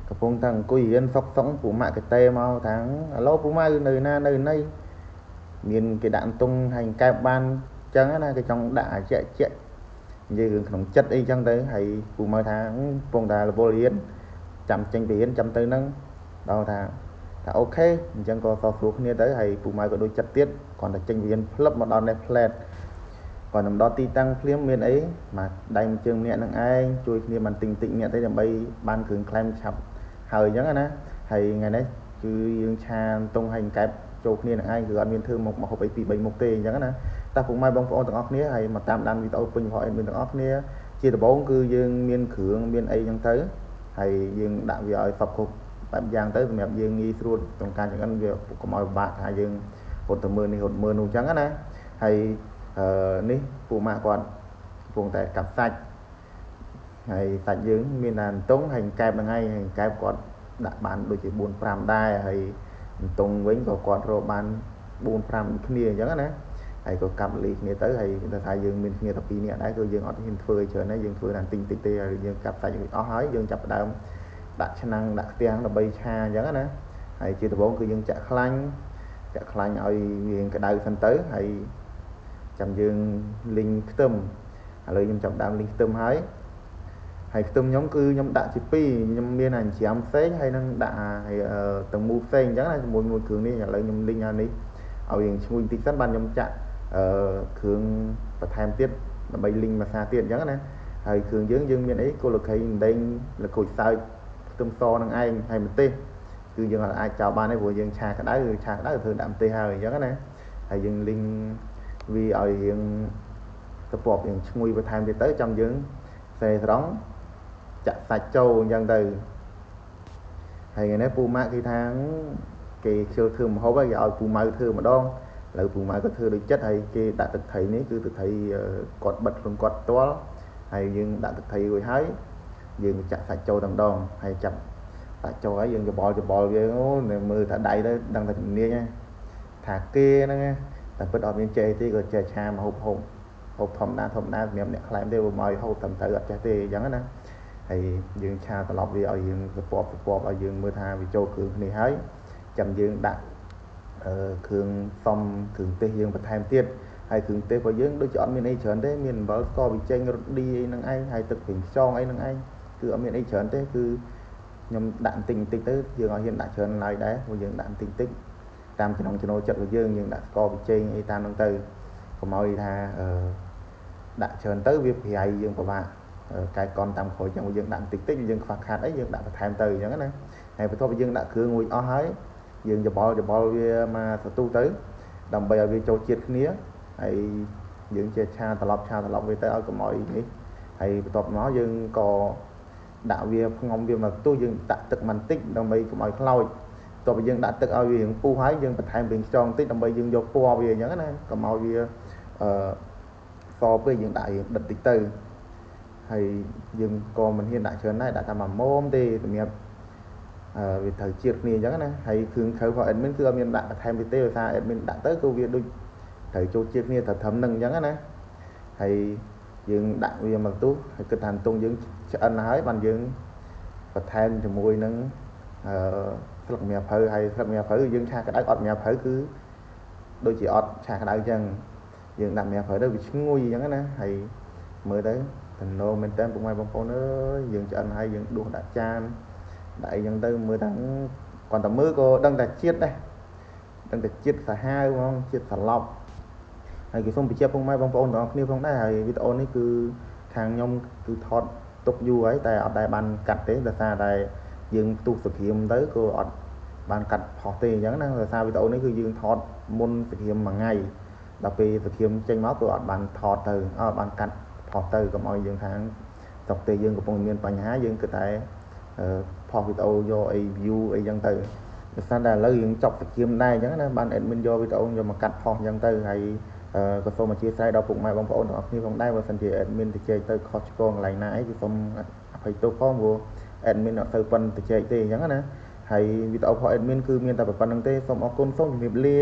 កំពុងតែអង្គុយរៀនសុកសុកពូម៉ាក់កតេមកថាអាឡូពូម៉ៅនៅណានៅណីមានគេដាក់អន្ទង់ហើយកែបបានចឹងណាគេចង់ដាក់អាជាក់ជាក់និយាយរឿងក្នុងចិត្តអីចឹងទៅហើយពូម៉ៅថាកំពុងតែរវល់រៀនចាំចេញពីរៀនចាំទៅហ្នឹងដល់ថាអូខេអញ្ចឹងក៏សួរគ្នាទៅហើយពូម៉ៅក៏ដូចចិត្តទៀតគ្រាន់តែចេញពីរៀនផ្លឹបមកដល់នេះផ្លែតគាត់នឹងដល់ទីតាំងភ្លាមមានអីមកដៃជើងម្នាក់នឹងឯងជួយគ្នាបានតិចតិចម្នាក់ទៅដើម្បីបានគ្រឿងក្លែមឆាប់ហើយអញ្ចឹងណាហើយថ្ងៃនេះគឺយើងឆាតុងហើយកែបចូលគ្នានឹងឯងគឺអត់មានធ្វើមុខមកហូបអី2 3មុខទេអញ្ចឹងណាតើពុកម៉ែបងប្អូនទាំងអស់គ្នាហើយមកតាមដានវីដេអូពេញរបស់ admin ទាំងអស់គ្នាជាដំបូងគឺយើងមានគ្រឿងមានអីអញ្ចឹងទៅហើយយើងដាក់វាឲ្យសពគ្រប់បែបយ៉ាងទៅសម្រាប់យើងងាយស្រួលក្នុងការចម្អិនវាកុំឲ្យពិបាកថាយើងរត់ទៅមើលនេះរត់មើលនោះអញ្ចឹងណាហើយនេះពូម៉ាក់គាត់កំពុងតែកាប់សាច់ហើយសាច់យើងមានតែអន្ទង់ហើយកែបហ្នឹងហើយហើយកែបគាត់ដាក់បានដូចជា4 5ដែរហើយអន្ទង់វិញក៏គាត់រកបាន4 5គ្នាអញ្ចឹងណាហើយក៏កាប់លីគ្នាទៅហើយថាយើងមានគ្នាតែ2នាក់ដែរគឺយើងអត់ហ៊ានធ្វើឲ្យច្រើនទេយើងធ្វើតែតិចតិចទេហើយយើងកាប់សាច់អស់ហើយយើងចាប់ផ្ដើមដាក់ឆ្នាំងដាក់ខ្ទាំងដើម្បីឆាអញ្ចឹងណាហើយជាដំបូងគឺយើងចាក់ខ្លាញ់ឲ្យវាក្តៅសិនទៅហើយចាំយើងលីងខ្ទឹមឥឡូវខ្ញុំចាប់ដើមលីងខ្ទឹមហើយហើយខ្ទឹមខ្ញុំគឺខ្ញុំដាក់ជា2ខ្ញុំមានអាច្រាមផ្សេងហើយនឹងដាក់ទាំងមូលផ្សេងអញ្ចឹងណាជាមួយមួយគ្រឿងនេះឥឡូវខ្ញុំលីងអានេះឲ្យយើងឈ្ងុយបន្តិចសិនបានខ្ញុំចាក់គ្រឿងបន្ថែមទៀតដើម្បីលីងម្សាទៀតអញ្ចឹងណាហើយគ្រឿងយើងមានអីគល់លខៃដេងលក្រូចសើចខ្ទឹមសនឹងឯងហើយម្ទេសគឺយើងអាចចោលបានទេព្រោះយើងឆាក្តៅធ្វើដាក់ម្ទេសហើយអញ្ចឹងណាហើយយើងលីងវាឲ្យរៀងទៅពប់រៀងឈ្ងុយបន្ថែមទៀតទៅចាំយើងសេស្រង់ចាក់សាច់ចូលអញ្ចឹងទៅហើយថ្ងៃនេះពូម៉ាក់គេថាគេខ្ជិលធ្វើម្ហូបហើយគេឲ្យពូម៉ៅធ្វើម្ដងឥឡូវពូម៉ៅក៏ធ្វើដូចចិត្តហើយគេដាក់ទឹកត្រីនេះគឺទឹកត្រីគាត់បិទខ្លួនគាត់ផ្ទាល់ហើយយើងដាក់ទឹកត្រីរួចហើយយើងចាក់សាច់ចូលតែម្ដងហើយចាប់សាច់ចូលហើយយើងច្បល់វាអូមើលថាដៃទៅដឹងថាជំនាញថាគេហ្នឹងតែពិតអត់មានចេះទេក៏ចេះឆាមកហូបធម្មតាសម្រាប់អ្នកក្លែមទេបើមកឲ្យហូបត្រឹមត្រូវអត់ចេះទេអញ្ចឹងណាហើយយើងឆាត្រឡប់វាឲ្យយើងសពបឲ្យយើងមើលថាវាចូលគ្រឿងគ្នាហើយចាំយើងដាក់គ្រឿងផ្សំគ្រឿងទេសយើងបន្ថែមទៀតហើយគ្រឿងទេសរបស់យើងដូចជាអត់មានអីច្រើនទេមានអំបិលស្ករប៊ីចេងរ៉ូឌីអីហ្នឹងឯងហើយទឹកប្រេងខ្យងអីហ្នឹងឯងគឺអត់មានអីច្រើនទេគឺខ្ញុំដាក់បន្តិចបន្តិចទៅយើងឲ្យហ៊ានដាក់ច្រើនឡើយដែរព្រោះយើងដាក់បន្តិចបន្តិចតាមចំណងចំណូលចិត្តរបស់យើងយើងដាក់ស្ករប៊ីចេងអីតាមហ្នឹងទៅកុំឲ្យថាដាក់ច្រើនទៅវាប្រៃយើងពិបាកកែកនតាមក្រោយចឹងយើងដាក់បន្តិចតិចយើងខ្វះខាតអីយើងដាក់បន្ថែមទៅអញ្ចឹងណាហើយបន្ទាប់ពីយើងដាក់គ្រឿងរួចអស់ហើយយើងច្បល់វាមកសន្ទុះទៅដើម្បីឲ្យវាចូលជាតិគ្នាហើយយើងចេះឆាត្រឡប់វាទៅឲ្យកុំឲ្យនេះហើយបន្ទាប់មកយើងក៏ដាក់វាផ្ងំវាមកសន្ទុះយើងដាក់ទឹកបន្តិចដើម្បីកុំឲ្យខ្លោចតោះយើងដាក់ទឹកឲ្យវារៀងពុះហើយយើងបន្ថែមប្រេងខ្យងបន្តិចដើម្បីយើងយកពណ៌វាអញ្ចឹងណាកុំឲ្យវាសពេកយើងដាក់រៀងដិតតិចទៅហើយយើងក៏មិនហ៊ានដាក់ច្រើនដែរដាក់តែមួយមុំទេសម្រាប់វាត្រូវជាតិគ្នាអញ្ចឹងណាហើយគ្រឿងក្រៅរបស់ admin គឺអត់មានដាក់បន្ថែមទៀតទេដោយសារ admin ដាក់ទៅគឺវាដូចត្រូវចូលជាតិគ្នាត្រូវត្រឹមនឹងអញ្ចឹងណាហើយយើងដាក់វាមកទូហើយគិតថាអន្ទង់យើងឆ្អិនហើយបានយើងបន្ថែមជាមួយនឹងស្លឹកម្រាភៅហើយស្លឹកម្រាភៅយើងឆាក្តៅអត់ម្រាភៅគឺដូចជាអត់ឆាក្តៅអញ្ចឹងយើងដាក់ម្រាភៅទៅវាឈ្ងុយអញ្ចឹងណាហើយមើលទៅតំណងមែនតើពុកម៉ែបងប្អូនអើយយើងឆ្អិនហើយយើងដួសដាក់ចានដាក់អីអញ្ចឹងទៅមើលថាគាត់តែមើលក៏ដឹងតែជាតិដែរដឹងតែជាតិសាហាវហ្មងជាតិសន្លប់ហើយគេសូមបញ្ជាក់ពុកម៉ែបងប្អូនទាំងអស់គ្នាផងដែរហើយវីដេអូនេះគឺខាងខ្ញុំគឺថតទុកយូរហើយតែអត់ដែលបានកាត់ទេដោយសារតែយើងផ្ទុះសង្គ្រាមទៅក៏អត់បានកាត់ផុសទេអញ្ចឹងណាដោយសារវីដេអូនេះគឺយើងថតមុនសង្គ្រាមមួយថ្ងៃដល់ពេលសង្គ្រាមចេញមកក៏អត់បានថតទៅអត់បានកាត់ផុសទៅកុំឲ្យយើងខាងស្រុកទេយើងកំពុងមានបញ្ហាយើងគិតតែផុសវីដេអូយកអី view អីចឹងទៅដោយសារតែឥឡូវយើងចប់សង្គ្រាមដែរអញ្ចឹងណាបាន admin យកវីដេអូយកមកកាត់ផុសអញ្ចឹងទៅហើយក៏សូមអធិស្ឋានដល់ពុកម៉ែបងប្អូនទាំងអស់គ្នាផងដែរបើសិនជា admin ទៅជែកទៅខុសឆ្គងកន្លែងណាអីគឺសូមអភ័យទោសផងព្រោះ admin អត់សូវប៉ិនទៅជែកទេអញ្ចឹងណាហើយវីដេអូរបស់ admin គឺមានតែប៉ុណ្្នឹងទេសូមអរគុណសូមជម្រាបលា